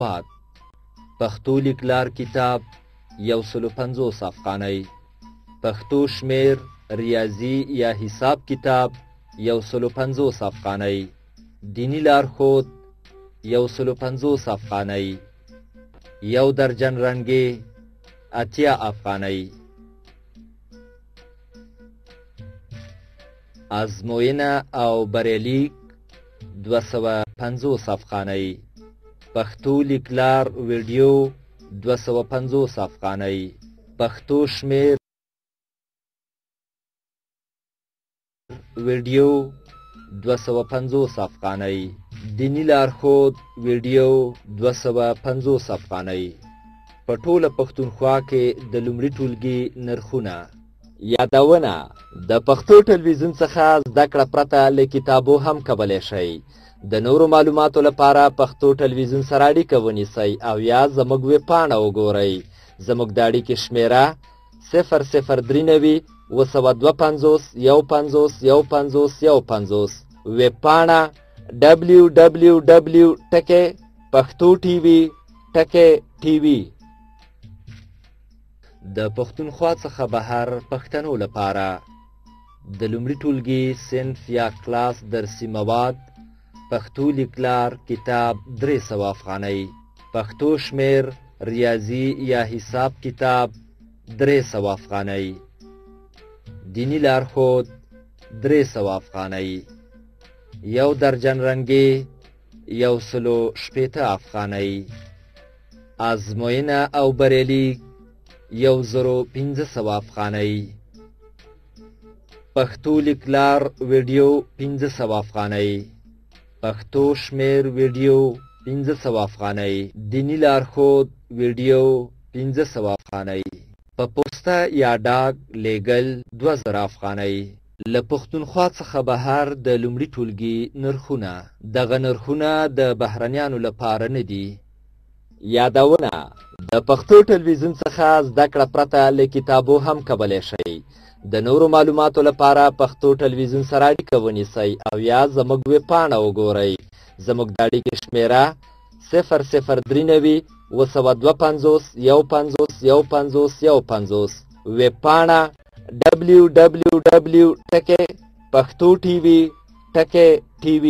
مواد: پښتو لیکلار کتاب 150 افغانۍ، پښتو شمېر ریاضي یا حساب کتاب 150 افغانۍ، دیني لارښود 150 افغانۍ، یو درجن رنګې 80 افغانۍ. ازموینه او بریلیک 250 افغانۍ، پښتو لیکلار ویډیو 250 افغانۍ، پښتو شمېر ویډیو 250 افغانۍ، دیني لارښود ویډیو 250 افغانۍ. په ټوله پښتونخوا کې د لومړي ټولګي نرخونه. یادونه: د پښتو ټلویزیون څخه زده کړه پرته له کتابو هم کولی شئ. د نورو معلوماتو لپاره پښتو ټلویزیون سره اړیکه ونیسئ او یا زموږ ویبپاڼه وګورئ. زموږ د اړیکې شمېره 0093 752 51 51 51. ویبپاڼه www.پښتو ټي وي.tv. د پښتونخوا څخه بهر پښتنو لپاره د لومړي ټولګي صنف یا کلاس درسي مواد: پښتو لیکلار کتاب 300 افغانۍ، پښتو شمېر ریاضي یا حساب کتاب 300 افغانۍ، دیني لارښود 300 افغانۍ، یو درجن رنګې 160 افغانۍ، ازموینه او بریلیک 1500 افغانۍ، پښتو لیکلار ویډیو 500 افغانۍ، پښتو شمېر ویډیو 500 افغانۍ، دیني لارښود ویډیو 500 افغانۍ، په پوسته یا ډاک لیږل 2000 افغانۍ. له پښتونخوا څخه بهر د لومړي ټولګي نرخونه. دغه نرخونه د بهرنیانو لپاره نه دي. یادونه: د پښتو ټلویزیون څخه زده کړه پرته له کتابو هم کولی شئ. د نورو معلوماتو لپاره پښتو ټلویزیون سره اړیکه ونیسئ او یا زموږ ویبپاڼه وګورئ. زموږ د اړیکې شمېره 0093 752 51 51 51. ویبپاڼه www.پښتو ټي وي.tv.